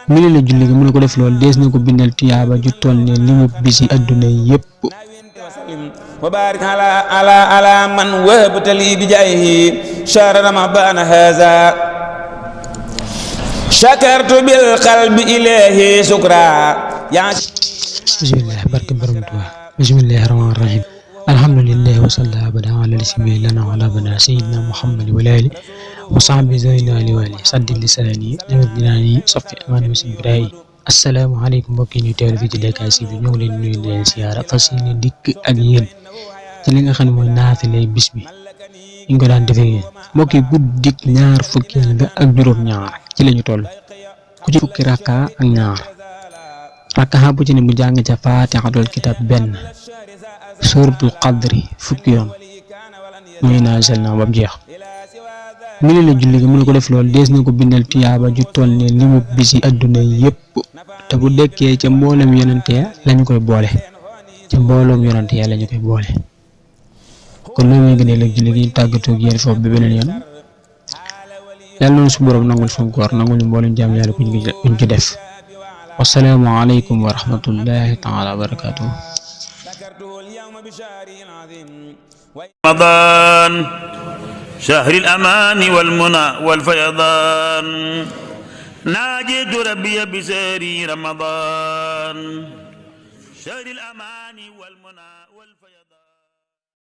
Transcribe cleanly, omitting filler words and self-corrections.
mi la julli gi mu ne ko def loolu dees na ko bindal tiyaaba ju toll ne limu bisi adduna yépp وبارك على من وهبت لي بجاهه شهر رمضان هذا شكرت بالقلب إليه شكرا بسم الله بارك برمتوا بسم الله الرحمن الرحيم الحمد لله وصلى أبدا على الاسم لنا وعلى بنا سيدنا محمد والآل وصحبه زين آل والي صد لساني نمد ديناني صفي أمان وسن برائي asalaamaaleykum mbokk yi ñu teewlu fii ci DKS bi ñoo ngi leen nuyu di leen siyaara fas yéene dikk ak yéen ci li nga xam ne mooy naafilay bis bi ñu ko daan defee yéen mbokk yi guddik ñaar fukkeel ga ak juróom-ñaar ci lañu toll ku ci fukki rakka ak ñaar rakka bu ci ne mu jàng ca faatixatul kitab benn suuratul qadri fukki yoon muy naasel na ba mu jeex mi la julli gi mu ne ko def loolu dees na ko bindal tiyaaba ju toll ne limu bisi adduna yépp te bu dekkee ca mboolem yonante ya lañu koy boole ca mbooloom yonante ya lañu koy boole kon loolu mooy gën a léegi julli gi ñu tàggatoo ak yéen foofu ba beneen yoon yàlla noonu su borom nangul suñu koor nangul ñu mboolem jaam yàlla kuñ ci def wasalaamu aleykum wa rahmatullahi taala wa barakatuh رمضان شهر الأمان والمنى والفيضان ناجيت ربي بسهر رمضان شهر الأمان والمنى